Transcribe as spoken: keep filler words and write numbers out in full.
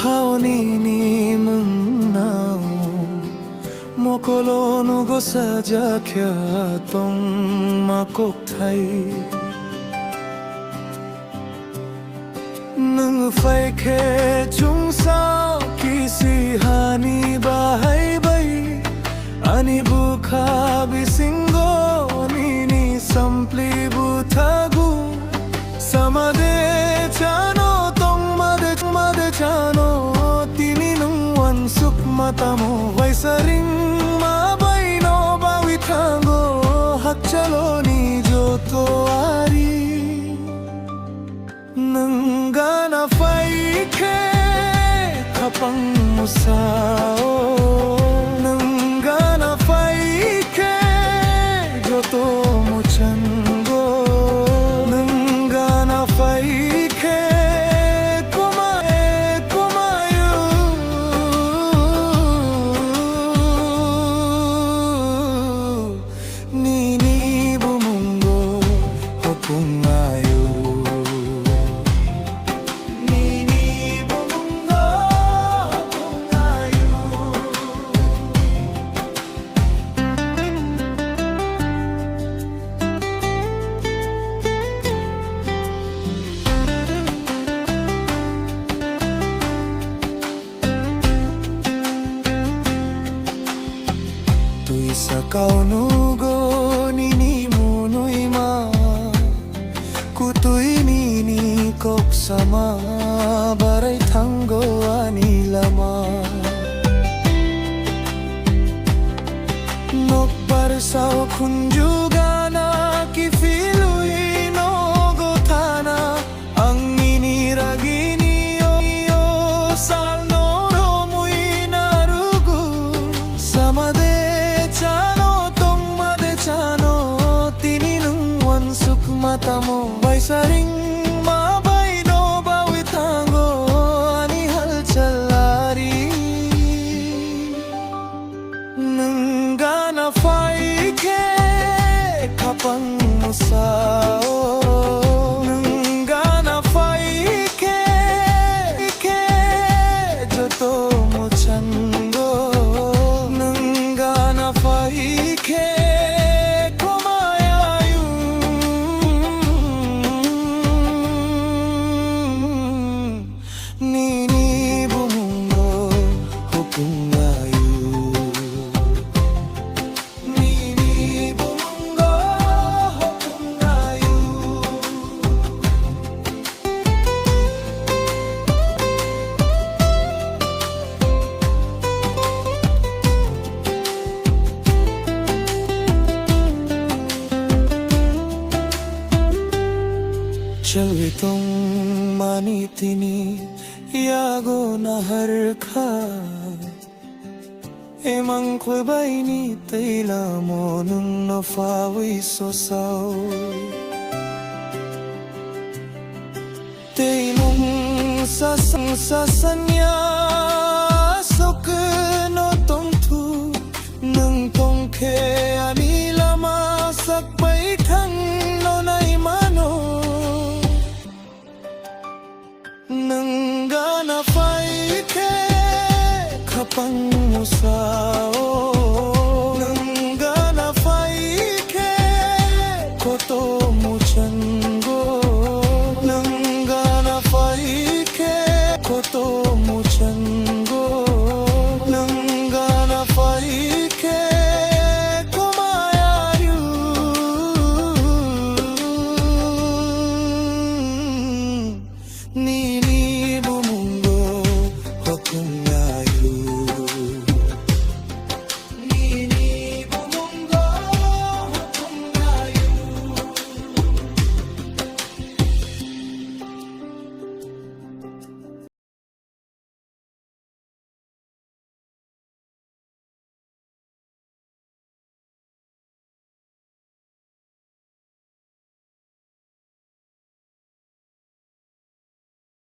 Hao nini mwngnao mokolo nugo sajakya tongma kokthai. Nwng phaikhe chwngsa kisi hani bahai bai, ani bwkha bisingo nini sampli bwthago. Samade chano tongmade, tongmade chano, tini nwng wansukma tamo, waisaringma baino bawi thango, hakchaloni joto ari. Nwng gana phaikhe khapang musao, nwng gana phaikhe joto muchango, nwng gana phaikhe komae komayo. Nini bumungo hopung ayo. Nini bumungo hopung ayo. Twi sakao nugo nini munwima, kutwi nini kok sama, barai thango ani lama. Nokbar sao khunju gana kiphilwi nogo thana. Ang nini ragini yo, yo, salno romwi narugo. Samade chano, tongmade chano, tini nwng wansukma tamo. Waisaringma baino bawi thango ani halchal ari. Nwng gana phaikhe khapang musao, nwng gana phaikhe, khe joto muchango, nwng gana phaikhe komayayu. Nini bumungo hopung ayu. Nini bumungo hopung ayu. Chalwi tongmani tini yago naharkha. Emang khwbaini tei lamo nwngno phawi sosao. Tei nwng sasang sasanya sokno tongthu, nwng tongkhe ani lama sakbai thangno naimano. Nwng gana phaikhe khapang musao,